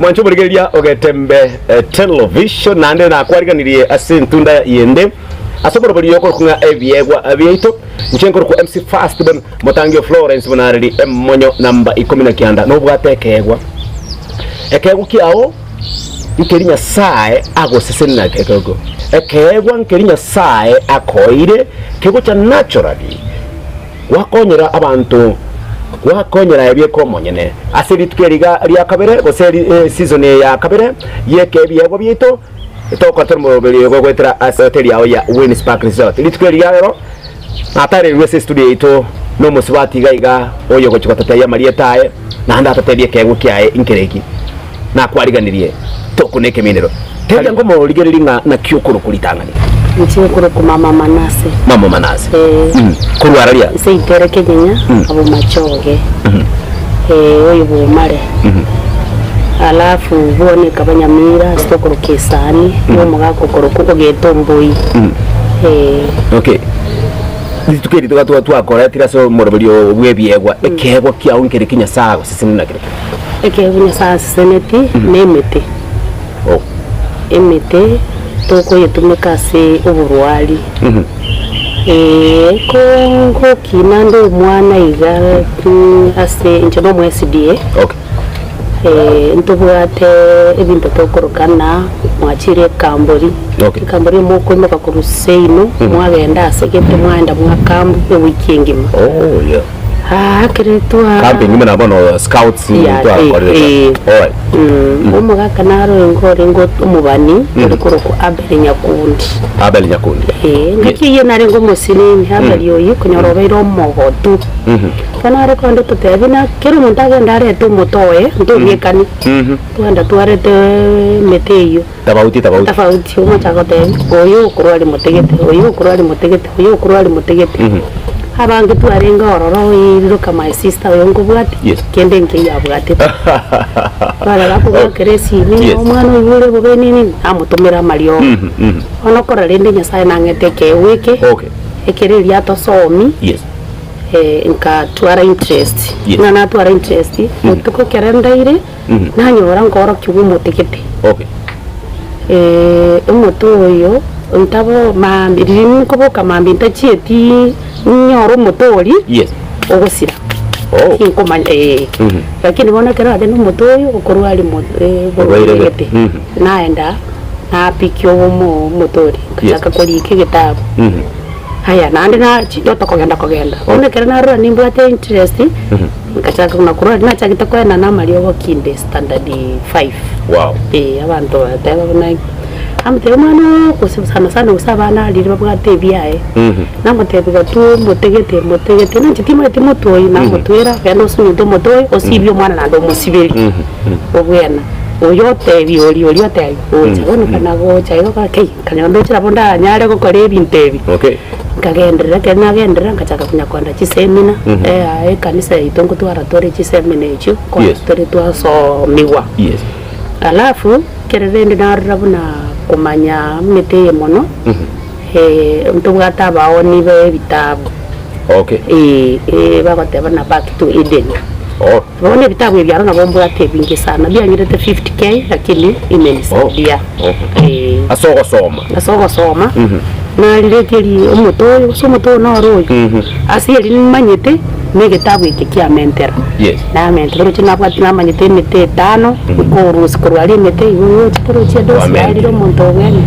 Mwanche omorigereria ogetembe television naende nakwariganirie ase entunda yende ase omorobori okorokwa ng'a ebiegwa biaito. Inche nkorokwa MC Fast bon motangi o Florence Bonareri emonyo namba ikomi na kianda nobwate ekeegwa. Ekeegwa kiao nkeri Nyasae agoseseni nakio ekeegwa. Ekeegwa nkeri Nyasae akoeire kegocha naturally. Gwakonyera abanto, gwakonyera aye bieka omonyene. Ase rituko eri iga ria kabere, gose season eye ya kabere y'ekebiegwa biaito, togokora tore moroberi oyo goetera ase hoteli yao ya Winds Park Resort. Rituko eri ria rero, natareirwe ase estudio yaito nomosubati iga iga oyo ogochia gototebia amarieta aye, naende atotebie ekeegwa kiaye nkere eki. Nakwariganirie tokuna ekeminero. Tebia ngomorigererie ng'a naki okorokwa ritang'ani. Inche nkorokwa mama Manase. Mama Manase. Eh. Mm. Korwa araria. Ase itere Kenyenya, abo Machoge. Eh, oyo Bomare. Alafu bono ekaba Nyamira ase tokoroka Esani, na omogaka okorokwa Ogeto Omboi. Eh. Okay. Rituko eri tiga twa- twakoretire ase omoroberio bw'ebiegwa, ekeegwa kiao nkere ki Nyasae agosesenia nakere? Ekeegwa Nyasae aseseneti nemete. Oh. Emete tokoyetumeka ase oborwari. Ko ngokina nde omwana iga ase inche na omo SDA. Okay. Ntobwate ebinto tokoroka ng'a mwachire ekambori. Okay. Ekambori mokoimoka korwa seino, mwagenda ase gete mwaenda mwakambu ewiki engima. Oh yeah. Aa ekero twa Camping buna bono scouts Yeah, twakorire eh, eh. Alright. Mm, omogaka naro oingo orenge omobani ore korokwa Abel Nyakundi. Abel Nyakundi. Eh, ngaki eyio narenge omosinini Abel oyio konyora obeire omogotu. Bono are kogenda ototebia buna kera omonto agende arete omote oye ntobiekani, twagenda twarete emete eyio. Tofauti tofauti. Tofauti, omoche agotebia, oyo okorwa aria motegete, oyo okorwa aria motegete, oyo okorwa aria motegete. Abange twarenge ororo oiroka my sister oyo nkobwate, Yes. kende nkeiyo abwatete. Twarora akogwakera esimi, Yes. omwana oibure bobe nini, namotomera amariogo. Bono okora rende Nyasaye nang'ete ekeegwa eke, Okay. ekere eria atosomi, Yes. nkatwara interest. Yes. Ng'a natwara interest, botuko ekero ndaire, Nanyora nkoorokigwa omote gete. Okay. Eh, omote oyo ntabo maambia riria nkoboka maambia ntachieti nyore omote oria Yes. ogosira. Oh. Tinkomanya eh. Lakini bono ekero nacha na omote oyo okorwa aria mo eh, Orwaire borwaire gete. gete, naenda napikia omo omote oria, nkachaka korika egetabu. Aya naende nachi tokogenda kogenda, bono ekero narora nimbwate interest, Nkachaka buna korwa aria nachagete koenana amariogo kinde standard five. Wow. Eh, abanto bagateba buna namotebia omwana oo gose sana sana gose abana riria babwate ebiaye, namotebia iga tu motegete motegete na inche timanyeti motwe oyio, namotwera genda osunyute omotwe oyo osibie omwana naende omosiberie obwena. Oyo otebia oria oria otebia ocha bono kana gocha igo gaki, nkanyora ndoche nabo ndanyare gokora ebinto ebi. Okay. Nkagenderera, ekero nagenderera nkachaka konya kogenda chisemina, eh, ekanisa yaito nkotwara tore chisemina echio, nkoenda Yes. tore twasomigwa. Yes. Alafu, ekero rende narora buna komanya emete eye mono, ntobwate abaoni ba ebitabu, Okay. eh, eh, bagoteba buna back to Eden. Oh. Bono ebitabu ebi aro nabo mbwate ebinge sana, biang'irete 50K lakini imenisaidia. Oh, Eh. Ase ogosoma. Ase ogosoma, narirekerie omote oyo, gose omote oyo noro oyo, ase eri nimanyete, na egetabu eke kiamentera. Yes. Namentera oroche nabwate namanyete emete etano, nkorusia korwa aria emete igo gocha torochi ende Kwamentire. osiarire omonto obwene.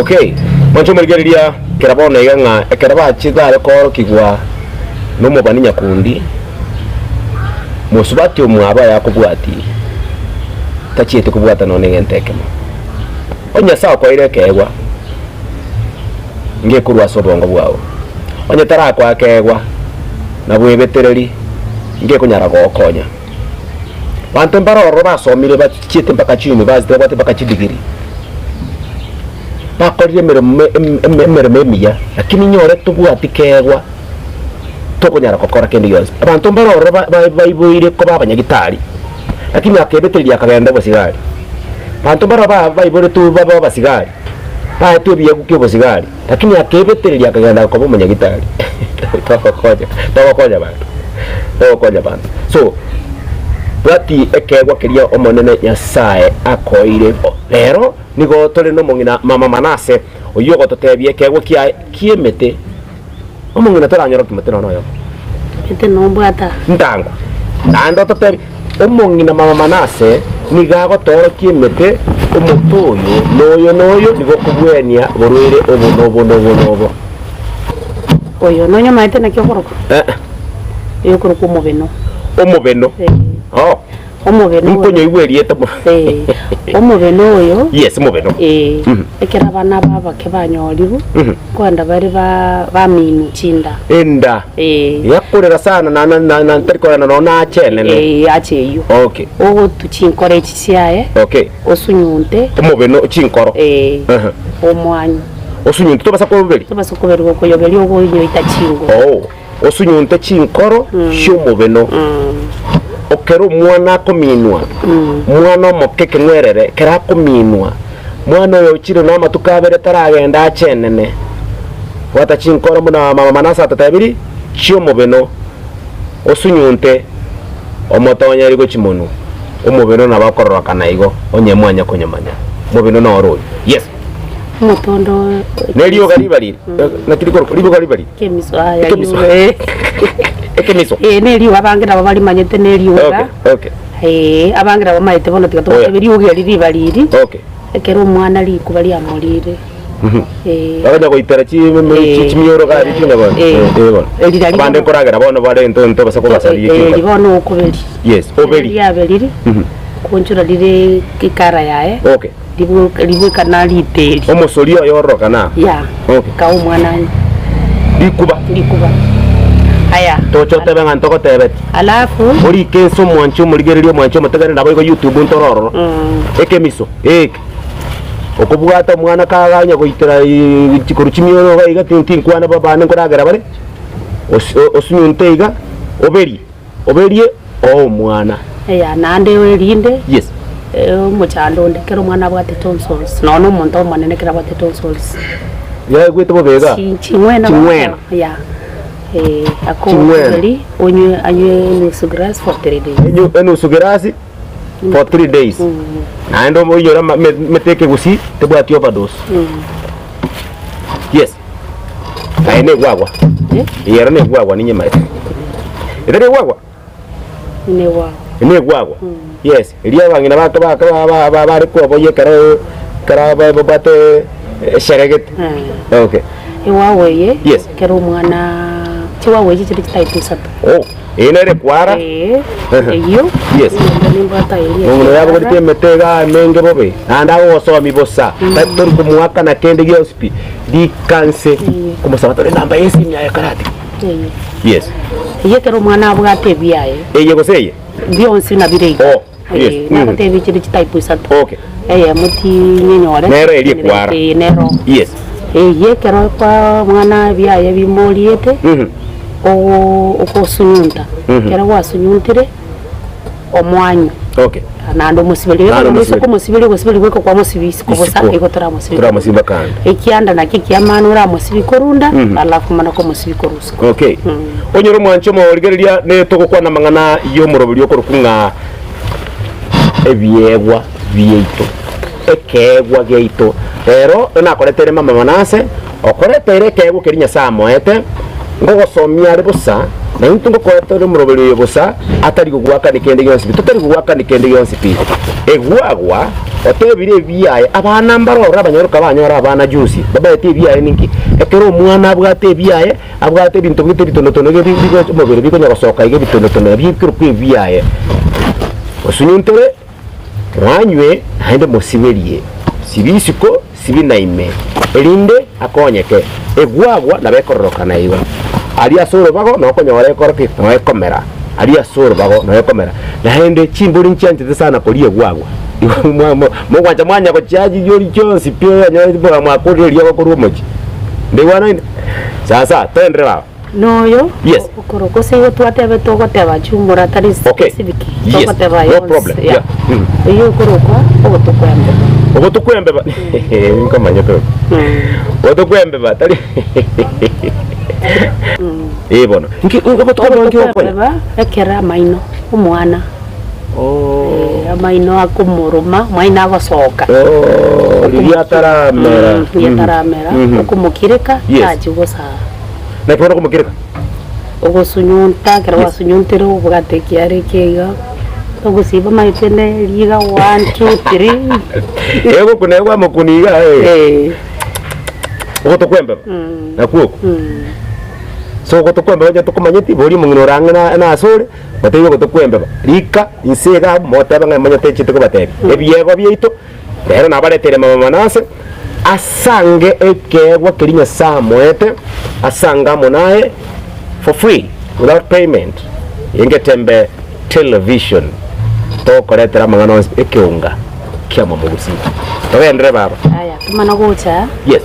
Okay, mwanche omorigereria kera bono iga ng'a ekero bachete bare koorokigwa nomobani nyakundi, Mosubati omwabo ayakobwatie, tachieti kobwata nonya negento ekemo. Onye Nyasae okoeire ekeegwa, ngekorwa ase obongo bwao. Onye tarakoa ekeegwa, na bwebetereri, ngekonyara gogokonya. Abanto mbare ororo basomire bachiete mpaka chiuniversity, babwate mpaka chidegree, bakorire emeremo emeremo emiya, lakini nyore tobwati keegwa. tokonyara gokora kende gionsi. Abanto mbare ororo baiboire koba abanyagitari, lakini akebetereria akagenda obosigari. Abanto mbare baiboretwe babe abasigari, baetwe ebiegwa ki'obosigari, lakini akebetereria akagenda koba omonyagitari. Togokonya, togokonya abanto, togokonya abanto. So. Bwati ekeegwa keria Omonene Nyasae akoeire. Rero nigo tore nomong'ina mama Manase, oyio ogototebia ekeegwa kiaye ki'emete. Omong'ina toranyore okimote nonya noyomo. Emete nombwata. Ntango. Naende ototebie, Omong'ina mama Manase nigo agotoorokia emete, omote oyo, na oyo, na oyo, nigo okobwenia borwaire obo, na obo, na obo, na obo. Oyo nonya omanyete naki okorokwa? Eh. Oyo okorokwa omobeno. Omobeno? Eh. Oh. Omobeno oyo. Nkonyoigwa erieta mo. Eh. Omobeno oyo. Yes, omobeno. Eh. Mhm. Ekero abana aba abake banyorirwe, Mhm. nkoenda bare ba baminwa chinda. Enda. Eh. Yakorera sana na na na na ntari korera nonya nache enene. Eh, ache eyio. Okay. Ogotwa chinkoro echi chiaye. Okay. Osunyunte. Omobeno chinkoro. Eh. Aha. Omwanyu. Osunyunte tobasa koberia? Tobasa koberia gokoyoberia ogonyoita chinguru. Oo, osunyunte chinkoro chi'omobeno. Okero omwana akominwa, omwana omoke ekeng'werere ekero akominwa, mwana oyo ochire namatuko abere taragenda achenene. Bwata chinkoro buna mama Manase atotebirie, chi'omobeno, osunyunte omotonyeri gochia monwe. Omobeno nabo akororokana igo, onye mwanya konyomanya. Omobeno noro oyo. Yes. Omotondo Nerioga ribariri, naki rikorokwa riboga ribariri? Ekemiso aya Ekemiso. riuga eh. Ekemiso. Eh, nerioga abange nabo barimanyete nerioga. Okay, okay. Eh, abange nabo bamaete bono tiga Oya. togotebia rioga eri ribariri. Okay. Ekero omwana rikuba riamorire. Eh. Baganya goitera chi Eh. chimioro gari chinya bono. Eh. Eh, bono. Eri rari Abande bono. nkoragera bono bare into into basa kobasaria Eh, ekinkoro. bono okoberi. Yes, oberi. Riaberiri. Mhm. Koonchora rire ekara yaye. Okay. Ribwekana riteri. Omosori oye ororokana. Ya. Okay. Kaa omwana anywe. Rikuba. Rikuba. Aya. Toche otebe ng'a ntogotebeti. Alafu. Orike ense omwanche omorigereria omwanche omotegereri naboigo YouTube ntore ororo. Ekemiso eke. Okobwata omwana kaganya goitera korwa chimioro iga iga tinkwana babane nkoragera bare, osunyunte iga, oberie. Oberie oo omwana. Eya, naende erinde Yes. omochando onde ekero omwana abwate tonsils, nonya na omonto omonene ekero abwate tonsils. Yaigwete bobe iga? Chi- Ching'wena Ching'wena. Ya. Eh, ako Ching'wena. oberi onywe anywe enusu glass for 3 days. Enyu enusu gerasi for 3 days. Naende oiyore ama- me- mete ekegusii tebwati overdose. Yes. Aye negwagwa. Eh? Eye ero negwagwa ninyemaete. Ere negwagwa? Negwagwa. Negwagwa. Yes. Eria abang'ina bake bake ba- ba- ba- bare koboyia ekero ekero ba- babwate esheregete. Eh. Okay. Ewagwa eye, Yes. ekero omwana chiwagwa echi chire chitype isato. Oh, eye nere ekwara. Eh, Ehe. eyio, Yes. eyende nimbwate eria Omong'ina oyo abogoreti ekwara. emete iga emenge bobe, naende agogosomi bosa, tari tori komoakana kende gionsi pi, rikanse komosaba tore enamba y'esimi aye karatiga. Eye. Yes. Eyio ekero omwana abwate ebiaye. Eye gose eye? Bionsi nabire iga. Oh, yes. Eh, Mhm. nagotebia chire chitype isato. Okay. Eyemo tinyenyore. Nero eria ekwara. Eh, nero. Yes. Eyio ekero kwa omwana ebiaye bimoriete, Mhm. ogo ogosunyunta. Mhm. Ekero gwasunyuntire, omwanywe. Okay. Naende omosiberie, Naende ekero omosiberie. okomosiberia ogosiberia goika kwamosibia isiko bosa, Isiko. igo toramosibia. Toramosibia kando. Ekianda nakio ekiamani oramosibie korunda, Mhm. alafu omane komosibia korwa isiko. Okay. Onyore omwancho omorigereria ne togokwana amang'ana y'omoroberi okorokwa ng'a ebiegwa biaito. Ekeegwa giaito. Rero nakoreteire mama Manase, okoreteire ekeegwa keria Nyasae amoete, ngogosomia are bosa, na intwe ngokoretera omoroberi oyo bosa, atari gogoakania kende gionsi pi. Totari gogoakania kende gionsi pi. Egwagwa, otebire ebiaye, abana mbarore abanyaroka banyore abana juzi, babaete ebiaye ninki? Ekero omwana abwate ebiaye, abwate ebinto bigete ebitonotono iga bi- omobere bikonya gosoka iga ebitonotono, nabio ebikorokwa ebiaye. Osunyuntere. Mwanywe, naende mosiberie, sibi isiko, sibi na ime, erinde akonyeke. Egwagwa nabo ekororokana igo. Aria ase orobago nokonyora ekoro ki? Noo ekomera. Aria ase orobago noo ekomera. Naende chimbori nchianchete sana koria egwagwa. Igo mwa- mo- mogwancha mwanya gochia chiori chionsi pi onyore mwa- mwakorire eriogo korwa omochie. Ndaigwanaine? Sasa, toenderere baba. Noyo Yes. okorokwa ase igo twatebete ogoteba chumura tari Okay. specific Yes. togoteba No yonsi problem. yeah. Yeah. Mm. Eyio ekorokwa ogotokwembeba. Ogotokwembeba nkomanyete oyo. Ogotokwembeba tari Eh bono. Nki ogotokwembeba nki okonya? Ogotokwembeba ekero amaino omwana. Oh. Eh, amaino akomoroma, amaino agosoka. Oh, riria ataramera. Mm, riria ataramera, Mhm. okomokireka, Yes. tachi gosaa. Naki bono okomokireka? Ogosunyunta, ekero Yes. gwasunyuntire obwate ekiara eke iga, ogosiba omanyete ne riga one, two, three. Egokuna egwamokuna iga eh. Eh. Ogotokwembeba. Mm. Nakwo oko. Mm. So ogotokwembeba onye tokomanyeti, boria omong'ina ore ang'e na nase ore, Motebie ogotokwembeba, rika inse iga abwo, motebe ng'a emanyete techete kobatebia. Ebiegwa biaito rero nabareteire mama Manase, asange ekeegwa keria Nyasae amoete, asange amo naye for free without payment. Engetembe television togokoretera amang'ana onsi ekeunga kia Momogusii. Togenderere baba. Aya, tomana gocha. Yes.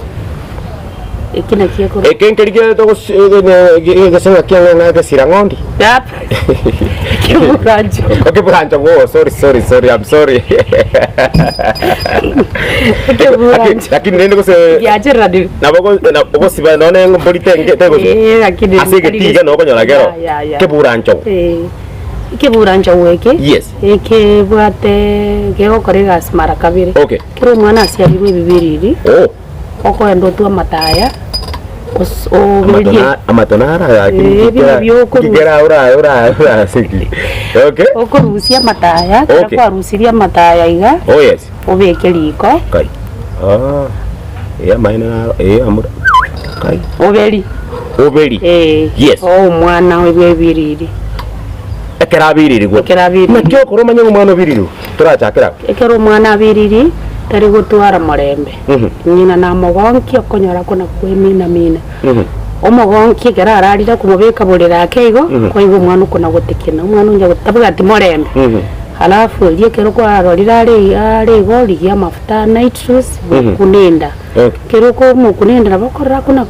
Eki nakio ekoro. Eke nkeri gesenga kia ng'a egesira ng'ondi. Yap. Ekeburancho. Ekeburancho oh sorry sorry sorry I'm sorry. Ekeburancho. Lakini rende gose Giacheranire. nabo ogosiba nonye mbori tenge tegose. Eh, lakini Ase egetiga nabo okonyora kero. Ya, ya, ya. Keburancho. Eh. Ekeburancho eke. Yes. Ekebwate gegokora egasi mara kabere. Okay. Kera omwana asiarirwe ebibiriri. Oh. Okoenda otwe amataya, os- oberie Amatona amatona ara Eh, buna biokoru- kikera ora ora ora siki. Okay. okorusia amataya, ekero Okay. kwarusirie amataya iga, Oh yes. obeke riko, Kai. Ah. Eh amaene naro eh amura. Kai. oberi Oberi. eh, Yes. oo omwana obe ebiriri. Ekero abiririgwe. Ekero abiririgwe. Naki okora omanye ng'a omwana obirirwe? Torachakera abwo. Ekero omwana abiriri, tari gotwara morembe. Ng'ina namogonkia okonyora kona kwemina-mina. Omogonkia ekero ararire okomobeka borere ake igo, kwaigwa omwana okona gotekena, omwana onye tabwati morembe. Alafu erio ekero kwarorire are are igo, rigia amafuta a nitrous, mokune enda. Ekero okomokuna enda nabo okorora akona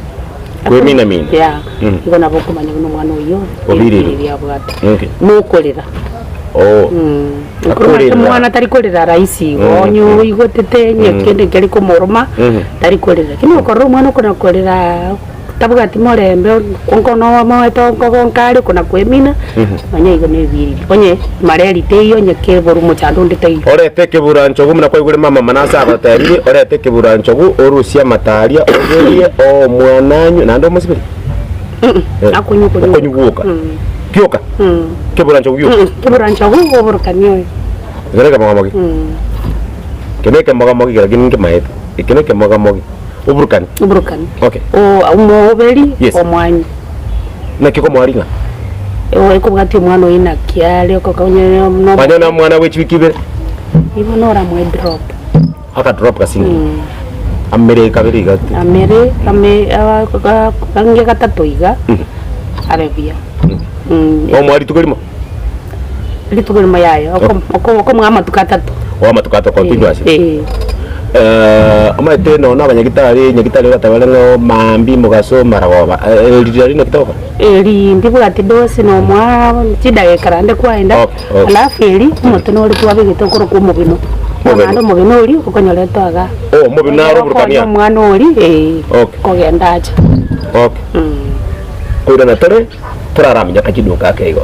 Kwemina-mina. Yeah, igo nabo okomanya buna omwana oyio Obirire. ebiriri abwate. Okay. Nokorera. Oh. Akorera omwana tari korera rahisi igo, onye oigotete onye kende nkeri komoroma, tari korera. Lakini okorora omwana okona korera tabwati morembe, kwonka nomoete nkogonka are okona koemina, manya igo na ebiriri. Onye mareri teiyo, onye keboru omochando onde taiyo. Orete ekeburanchogu buna kwaigure mama Manase agotebirie, orete ekeburanchogu, orusie amataria, oberie oo omwana anywe, naende omosiberi? Eh, Akonywa okonywa. okonywa gwoka. Gioka? Keburanchogu gioka? Keburanchogu oborokani oyo. Ekero ekemogamogi? Eke na ekemogamogi kera kende nkemaete. Eke na ekemogamogi. Oburukani. Oburukani. Okay. Omooberi, Yes. omwanyi. Naki okomoa ring'ana? Ewe ekobwatia omwana oyio naki are okokonya no Onye na omwana bwe chiwiki ibere? Igo noramoe drop. Aka drop gasinini. Amere kabere iga. Amere ame ange gatato iga abe buya. Omoa rituko erimo? Rituko erimo yaya okomoa amatuko atato. Oh amatuko atato continuous. Eh. Omanyete nonya abanyagitari, nyagitari ogateba ng'a mambia mogaso maragoba, riria rinde toka? Eri ndibwati dosi nomoa chidageka naende kwaenda, Okay, okay. alafu eri omote nore twabegete okorokwa omobino. Omobino. Naende omobino oria okonyoretwa igaa. Oh, omobino naro oburukania? Okonya omwana oria eh, Okay. kogenda acha. Okay. Koirana tore, toraramenya kachiduka ake igo.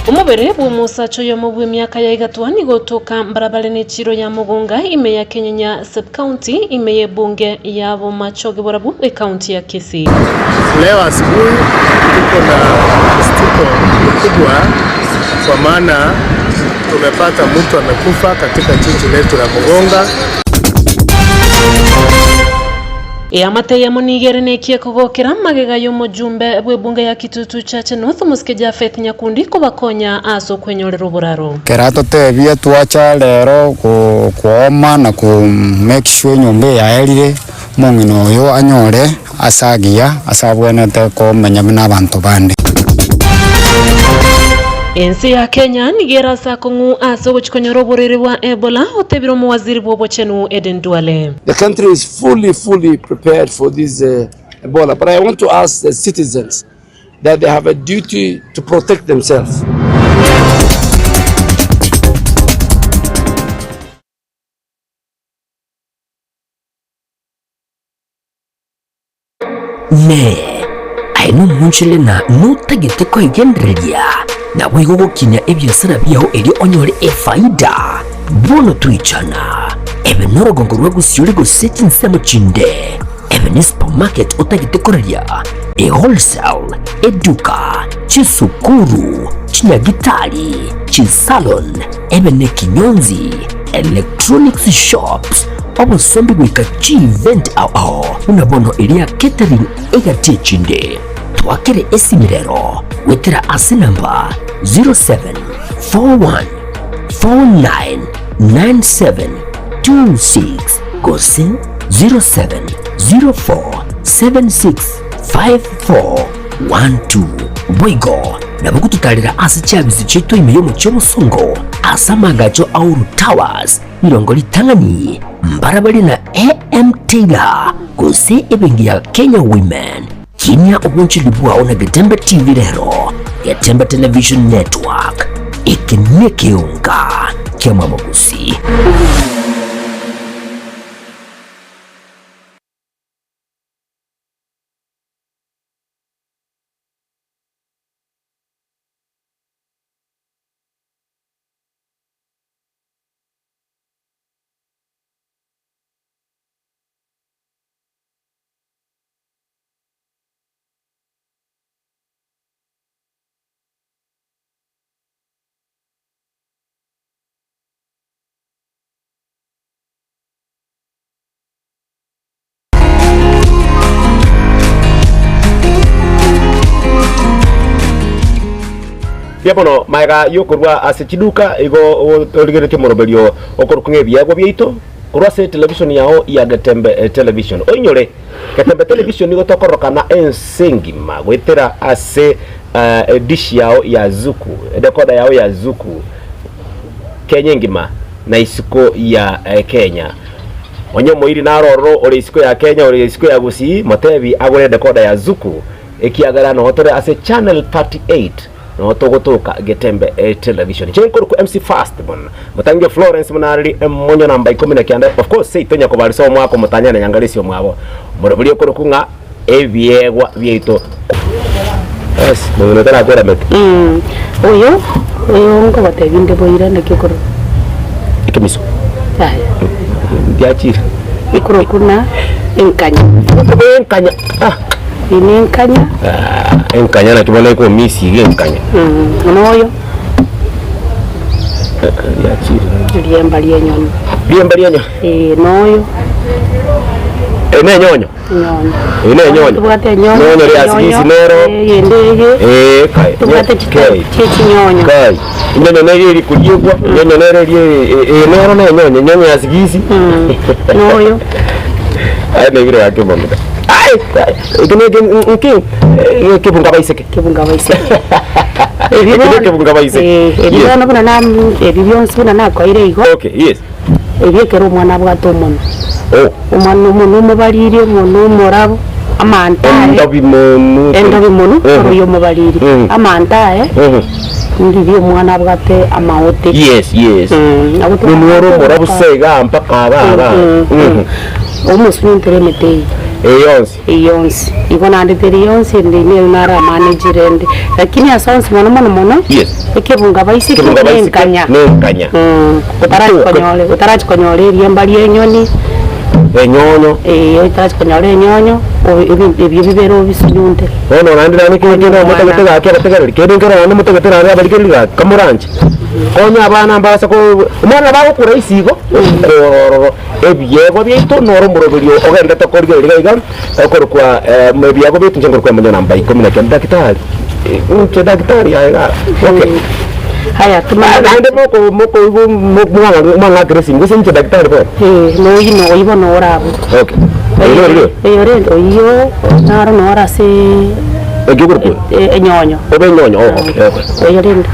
Omobere bw'omosacha oyomo bw'emiaka ya igatwa nigo otoka mbarabare n'echiro ya Mugunga ime ya Kenyenya Sub-county ime y'ebunge ya Bomachoge Borabu ekaunti ya Kisii. Leo asubuhi tuko na mshtuko mkubwa kwa maana tumepata mtu amekufa katika jiji letu la Mugonga. Eamate eyemo nigo ere nekia ekogokera magega y'omojumbe bw'ebunge ya Kitutu Chache North omosike Japheth Nyakundi kobakonya ase okwenyorera oboraro. Kera totebie twacha rero kooma na ko make sure enyomba eye yaerire, omong'ina oyo anyore ase agiya ase abwenerete komenya buna abanto bande. Ense ya Kenya nigo ere ase akong'u ase ogochia konyora oborwaire bwa Ebola, otebire omowaziri bw'obochenu Eden Duale. The country is fully fully prepared for this Ebola but I want to ask the citizens that they have a duty to protect themselves. Inee! Aye nomonchorere na notagete koegendereria, naboigo gokinia ebiasara biao erio onyore efaida? Bono toichana, ebe norogongo rwa gosiori gose chinsemo chinde, ebe ne supermarket otagete koraria, ewholesale, eduka, chisukuru, chinyagitari, chisalon, ebe nekinyonzi, electronics shops, obosombi goika chievent ao ao buna bono eria catering egati echinde. Twakere esimi rero goetera ase namba 0741499726 gose 0704765412. Boigo nabo gototarera ase chiabisi chiaito ime y'omochie omosongo ase amaagacho a Uhuru Towers, rirongo ritang'ani, mbarabare na AM Taylor gose ebenki ya Kenya Women. Kinia obonchori bwao na Getembe TV rero, Getembe Television Network, eke nekeonga ki'amamogusi. Mbuya mono magega y'okorua ase chiduka igo origeretie omoroberio okorokwa ng'a ebiegwa biaito korwa ase television yao ya Getembe Television. Oinyore, Getembe Television nigo tokororokana ense engima goetera ase edish yao ya Zuku, edecoder yao ya Zuku Kenya engima na isiko ya Kenya. Onye omoiri naro ororo ore isiko ya Kenya ore isiko ya Gusii, motebi agore edecoder ya Zuku ekiagera noo tore ase channel 38 noo togotoka Getembe Television. Inche nkorokwa MC Fast bon motangi o Florence Munariri emonyo namba ikomi na kianda of course seito nyakobarisa omwaka omotanyane nyangaresi omwabo omorobori okorokwa ng'a ebiegwa biaito. Yes, mong'ina otarakwera mete. Oyo oyo nkobatebia inde boira naki okorokwa. Ekemiso. Yaya. Ndiachire. Ekorokwa na enkanya. Enkanya. Ah. Eye ne enkanya. Ah, enkanya naki bono ekomisi iga enkanya. Noyo. Riachire. Riemba ri'enyoni. Riemba ri'enyoni. Ee, noyo. Eye nenyonyo. Enyonyo. Eye nenyonyo. Tobwate enyonyo. Nyonyo riasigisi nero. Eyende eye. Ee, kai. Tobwate Kai. chie chinyonyo. Kai. Enyonyo nere eri koriegwa, enyonyo nere eri eye nero nenyonyo, enyonyo ya sigisi. Noyo. Aye nebire gaki omomura. Ai, eke neke nki ekebunga baiseke. Kebunga baiseke. Eke nekebunga baiseke. Ebi Yes. bono buna na ebi bionsi buna nakoire igo. Okay, yes. Ebi ekero omwana abwate omonwa. Oh. Omwana omonwa omobariri, omonwa omorabo, amanto aye. Endobi monu. Endobi monu, Mhm. oyo omobariri. Mhm. Amanto aye, Mhm. ndiri omwana abwate amaote. Yes, yes. Nabo Monwe ore omorabu se igaa mpaka aba aba. Mm, Mhm. Omosunyuntera emete eye. Eye yonsi. Eye yonsi. Igo naende teri yonsi ende nere naramanejire ende. Lakini ase onsi mono mono mono, Yes. ekebunga baiseke Ekebunga baiseke nenkanya. nenkanya. Otarachia konyora otarachia konyora eriemba ri'enyoni, Enyonyo. eh, otarachia konyora enyonyo, obe ebinto ebio bibere obisunyunte. Bono naende nane kende kende omotagete gaki abategereri, kende nkere naende motagete naende abarigereri gaki, kamoranche. Konya abana mbase ko omwana bagokura isi igo ororo ebiegwa biaito noro omoroberio ogenderete korigereria iga iga okorokwa ebiegwa biaito inche nkorokwa emonyo namba ikomi na kenda daktari inche daktari aye igaa okay. Haya tumanye Naende moko mokoigwa mwang'akera esimi gose inche daktari bono? Eh, noyio noyio bono ore abwo. Okay. Oyo noro oria? Oyo rende oyio naro noro ase Eki okorokwa? enyonyo. Obe enyonyo, oh okay, okay. Oyo rende.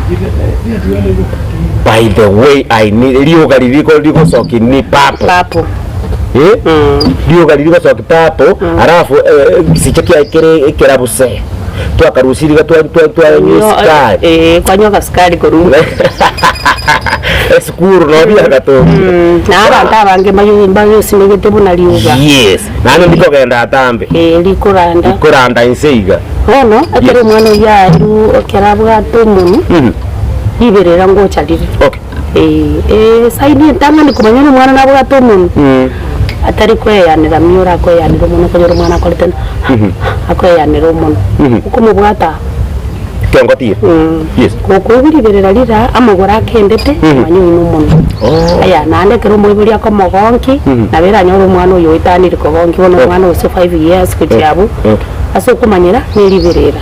By the way I need rioga riria rigosoki ni purple. Purple. Eh? Rioga riria rigosoki purple, alafu egesicha kiaye kere ekerabu se. Twakarusirie iga twa twa twanywa esukari. Eh, kwanywa agasukari korwa. Esukuru noo biagatomire. Na abanto abange mbayo mbayosimegete buna rioga. Yes, naende ndikogenda atambe. Eh, rikoranda. Rikoranda inse iga. Bono, ekero Yes. omwana oyio aerwe ekero abwate omonwe, riberera ngocha rire. Okay. Eh, esaini entang'ani komanya onye omwana nabwate omonwe, atari koeyanera mia orakoeyanera omonwe okonyora omwana akorete ng'a akoeyanera omonwe, okomobwata Ekeongo tiga. Yes. Gokoigwa riberera rira amagoro akendete, manya oyio nomonwe. Oh. Aya, naende ekero omoibori akomogonki, nabo eranyore omwana oyo oetanire kogonki bono omwana gose five years gochia abwo, Okay. ase okomanyera neriberera.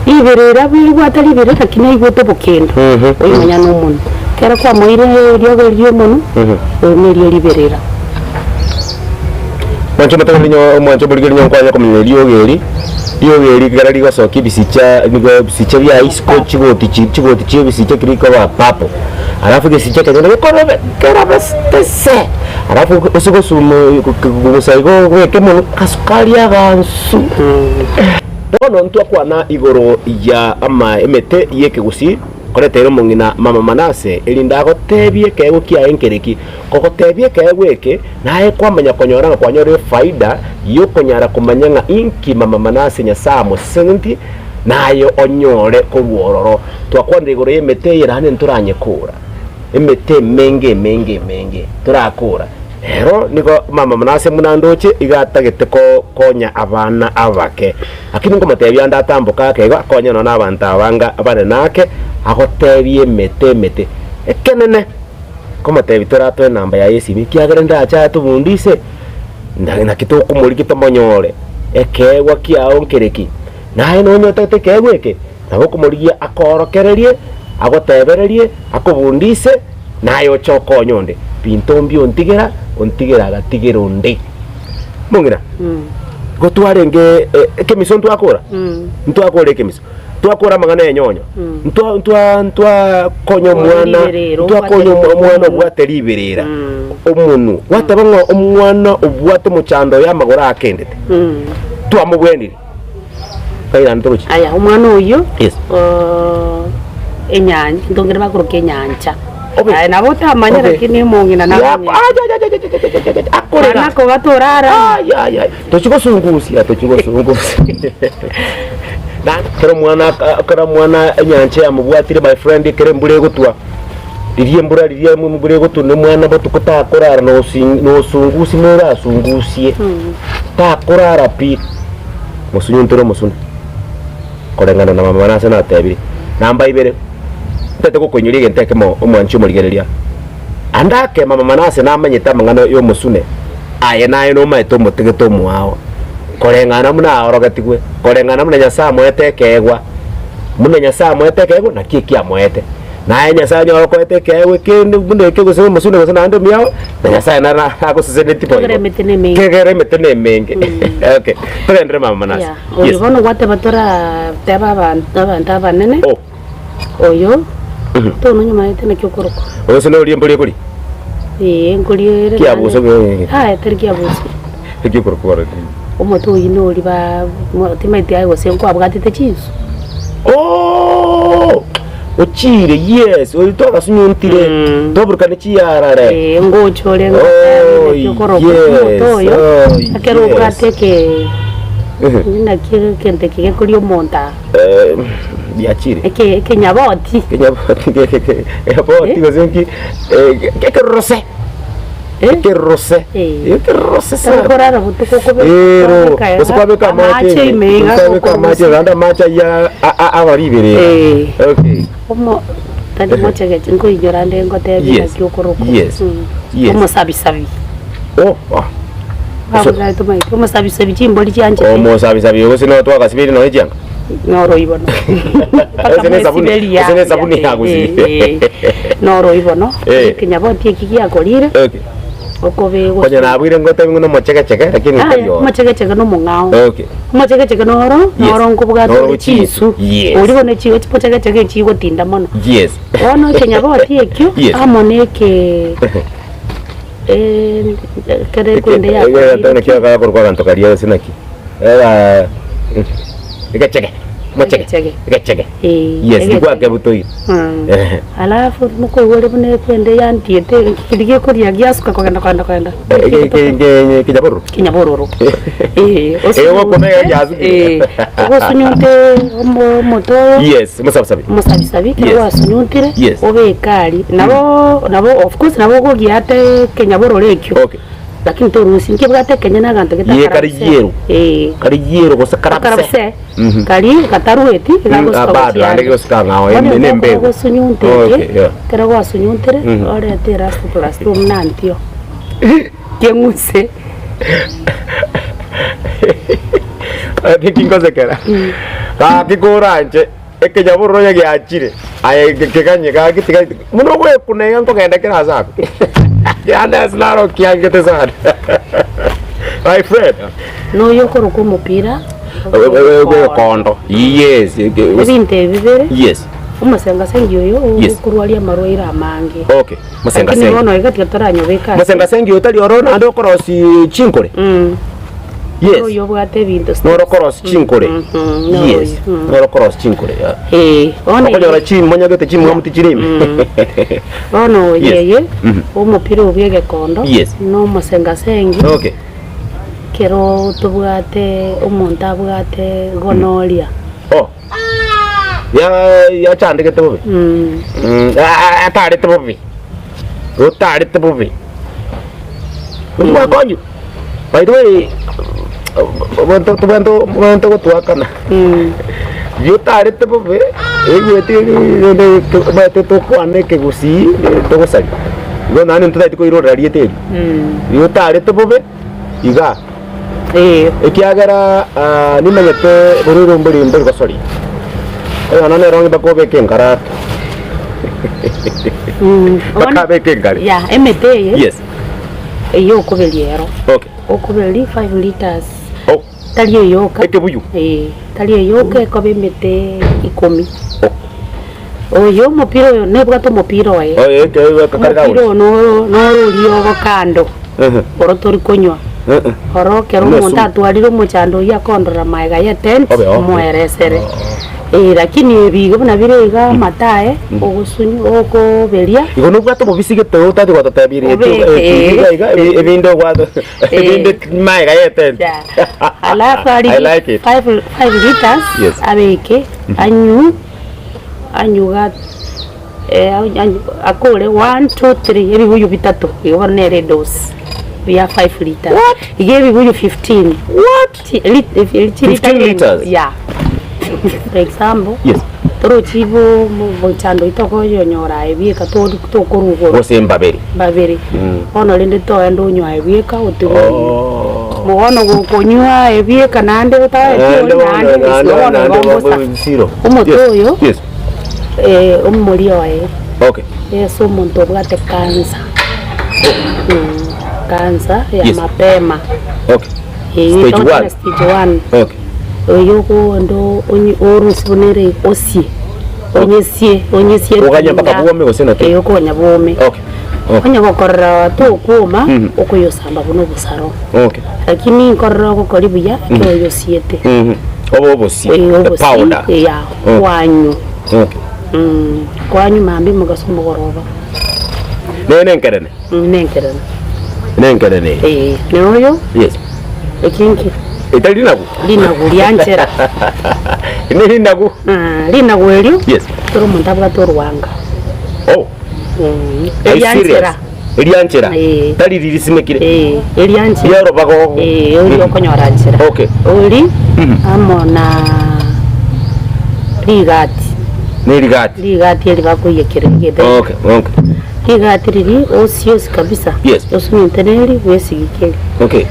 Riberera ribwate riberera lakini aigwete obokendo, oyio manya nomonwe. Ekero kwamoire eriogo erio riomonwe, oyo nerio riberera. Mwanche omotang'ani nyo omwanche omorigeri nyo nkwanye komanya eriogo eri, riogo eri ekero rigosokia ebisicha nigo ebisicha bia isiko chigoti chi chigoti chia ebisicha keri rikoba purple, alafu egesicha ekenene gekorobe kerabe se, alafu ase gosuma kogusa igo obeke mono kasukari agansu. Bono ntwakwana igoro ya ama emete y'ekegusii, koretera omong'ina mama Manase, erinde agotebie ekeegwa kiaye nkereki. Kogotebia ekeegwa eke, naye kwamanya konyora ng'a kwanyorire efaida y'okonyara komanya ng'a inki mama Manase Nyasae amoseseneti, naye onyore korwa ororo. Twakwanire igoro y'emete eye naende ntoranyekora. Emete emenge emenge emenge torakora. Ero nigo mama Manase buna ndoche iga atagete konya abana abake. Lakini nkomotebia ande atamboke ake igo akonye nonya nabanto abanga abanene ake, agotebie emete emete ekenene. Nkomotebia toratoe enamba yaye esimi ekiagera ndache atobundise, naki tokomorigia tomonyore, ekeegwa kiao nkere ki? Naye nonye otagete ekeegwa eke, nabo okomorigia akoorokererie, agotebererie, akobundise, naye oche okonye onde. Binto mbia ontigera, ontigera agatigera onde. Mong'ina, igo twarenge ekemiso ntwakora? Ntwakora ekemiso. Twakora amang'ana y'enyonyo, ntwa ntwa ntwakonya omwana, Riberera, ntwakonya obwate omwana obwate riberera, omonwe, gwateba ng'a omwana obwate omochando oye amagoro akendete, twamobwenire, kairane togochia. Aya, omwana oyio Yes. enyancha, ntongere bakoroka enyancha. Obe. Aye nabo otamanya Obe. lakini omong'ina namanyete. Akorera. Mana kobatorara. Ai, ai, ai. Tochi gosungusia, tochi gosungusia. Na kera omwana aka- kera omwana enyancha yamobwatire my friend ekero embura egotwa, riria embura riria embura egotwa na omwana botuko takorara nosi nosungusia norasungusie, takorara pi, mosunyuntore omosune, koreng'ana na mama nase natebire. Namba ibere, ntagete gokoinyoria egento ekemo omwanchi omorigereria, ande ake mama Manase namanyete amang'ana ya omosune, Aye naye nomaete omotegete omoao, koreng'ana buna aorogetigwe, koreng'ana buna Nyasae amoete ekeegwa, buna Nyasae amoete ekeegwa, naki eki amoete. Naye Nyasae onye okoete ekeegwa ekende buna eke gose omosune gose naende omiao, na Nyasae naro agosesenetie boigo. Kegera emete nemenge. Kegera emete nemenge. Okay, togenderere mama Manase. Yeah, oyo Yes. bono gwateba torateba abanto abanto abanene, Oh. oyo tono nyuma naki okorokwa. Gose norie embori ekoria? Ee, nkoria ere Kiabuso naende. ge- Aya, tari kiabuso. Eki okorokwa oro. Omote oyio nori ba mo- timaeti aye gose nkwabwatete chinsu. Oh! Ochire, yes, oyo twagasunyuntire, twaburukania chiyarare. Ee, ngocha ore Oh, naki okorokwa yes, omote oyo, oh, ekero yes. obwate eke naki egento eke gekoria omonto aa. Eh, biachire. Eke ekenyaboti. Ekenyaboti ekenyaboti gose nki eh, ekerose. Eh? Ekerose. Eh. Ekerose sana. Okorara botuko okobe- Ero, kwabeka gose kwabeka amache amache ime iga kwabeka amache okorusia. naende amache ayia a- a- abariberera. Eh. Okay. Omo. Tari mochegeche nkoinyora nde ngotebie Yes. naki okorokwa. Yes. Mm. Yes. Omosabisabi. Oh, ah. Babusabi tomaeti. Omosabisabi chimbori chianchete. Omosabisabi gose no twagasibeire nonya chianga. Noro ibono. Ase ne esabuni, ase ne esabuni ya gosibia. Noro ibono. Eh. Ekenyaboti eki giakorire. Okay. Okobegwa. Konya nabwire ngotebi ng'a nomochegechege lakini Aya, tari oro. omochegechege nomong'ao. Okay. Omochegechege noro, Yes. noro nkobwate Noro ore chinsu. chinsu. Yes. Oria bono chi chimochegechege chigotinda mono. Yes. Bono ekenyaboti ekio, Yes. amo na eke eh, ekere ekwende yakorire Naki agakorwa aganto karia gose naki? Ega egechege. Mochege. Egechege. Egechege. Eh, Yes, egechege. nikwakebutoi. Mm. Ehe. Alafu mokoigwa ore buna ekwende yantiete keria gekoria giasuka kogenda kogenda kogenda. Kinyabororo. Kinyabororo. Eh, Eh, ogokuna iga giasukire. Eh, ogosunyunte omo- omote oyo. Yes, omosabisabi. Omosabisabi ekero Yes. gwasunyuntire Yes. obeke aria. Nabo nabo of course nabo okogiata ekenyabororo ekio. Okay. Lakini torusia nkebwate ekenye na aganto Ye kare getakarabuse. yero. Eh. Kare yero gose karabuse. Karabuse. Mhm. Kari gatarueti Mm, igagosuka ah, bado gochia naende ande. gegosuka ng'ao, Bono ende ne ekero embegu. ogosunyunta Okay, eke, yeah. ekero gwasunyuntire, Mhm. orete erastoplast omunantio keng'use. Ati kingosekera. Gaki koranche ekenyabororo onye giachire aye keganye gaki tiga buna ogoekuna iga nkogenda kera ase ako. Yaani ase naro kiangete sana. My friend. Noyo okorokwa omopira Egekondo. Yes. Ebinto ebi bibere, Yes. omosengasengi oyo Yes. okorwaria amarwaire amange. Okay. Lakini Mosengasengi. bono iga tiga toranyobeka ase. Mosengasengi otari oro naende okorosi chinkore. Mm. Yes. Oyo obwate ebinto steps. Noro okorosi chinkore. Mhm, noro Yes. oyo, mm. Noro okorosi chinkore. yeah. Eh, bono Okonyora chimonyagete chimwamu tichiri ime. Bono Yes. oyeye Mhm. omopira obwo egekondo Yes. na omosengasengi Okay. Ekero tobwate omonto abwate gonoria. Oh. Ya yachandegete bobe. Mm. Mm, atarete bobe. Otarete bobe. Mwakonyu. By the way, bonto tobento bonto gotwakana. Mm. Yotarete bobe, egwete bate tokwane ekegusii togosaria. Igo naende ntotagete koirorera rieta erio. Mm. Yotarete bobe. Iga, Ee. ekiagera nimanyete bororo mbori mbori gosoria, oyono nere onge mpaka obeke enkara ake. Mpaka abeke enkare. Ya, emete eye Yes. eyio okoberia ero. Okay. Okoberia 5 litres. Oh. Tari eyoka. Ekebuyu. Ee, tari eyoka ekoba emete ikomi. Oh. Oyo omopira oyo nebwate omopira oye. Oye, eke- eke- kare Omopira kagocha. oyo noro noro oria obo kando. Ehe. Oro tori konywa. Eh, eh. Oro ekero Buna omonto esumu. atwarire omochando oyio akondora magega ye tent, Obe oo. omoeresere. Eh, lakini ebi iga buna bire iga amate aye, ogosunywa okoberia. Igo nobwate obobisi gete otari gototebirie Obeke. iga iga ebinde obwate ebinde magega ye tent. Yeah. Alafu I arigie like it. 5 liters Yes. abeke anywe anyuga akore one, two, three ebibuyu bitato igo bono nere edose bia 5 liters. What? Iga ebibuyu 15. What? Chi- lit- if- chi- 15 liter liters? Yeah. For example, Yes. torochi bo mochando oito okoyonyora aye bieka tokorwa igoro Gose mbabere. mbabere. Bono rende toende onywe aye bieka otige onywe. Oh. Bono gokonywa aye bieka naende otaeti Naende ori bono naende naende bono naende igo mbosa. zero. Omote Yes. oyo Yes. omori oye Okay. ase omonto obwate cancer. Cancer ya Yes. mapema. Okay. Eeh, Stage togoteba one. stage one. Okay. Oyo okoenda onye orusie buna ere osie, onyesie onyesie Oganye mpaka etinga. bwome gose naki? Eeh okonya bwome. Okay. Okay. Onye gokorora tokwoma, Mhm. okoyosamba buna obosaro. Okay. Lakini nkorora ogokori buya ekero oyosiete. Mhm. Obe obosie. Eeh The obosie, powder. yeah, Okay. kwanywa. Okay. Kwanywa mambia omogaso omogoroba. Nere nenkerene. Nenkerene. Nenkerene eye. Ee, noyo Yes. eki nki? Etari rinagu? Rinagu rianchera. Ne rinagu? Ah, rinagu erio, Yes. ekero omonto abwate orwanga. Oh. Mm, Are you erianchera. serious? Erianchera? Ee. Tari ririsimekire? Ee, erianchera. Riarobago? Ee, oria okonyora nchera. Okay. Ori, Mhm. amo na rigati. Ne rigati. Rigati eri bakoiyekera egetheri. Okay, okay. Rigati riria osie osie kabisa, Yes. osunyute neri bwesigike eri. Okay.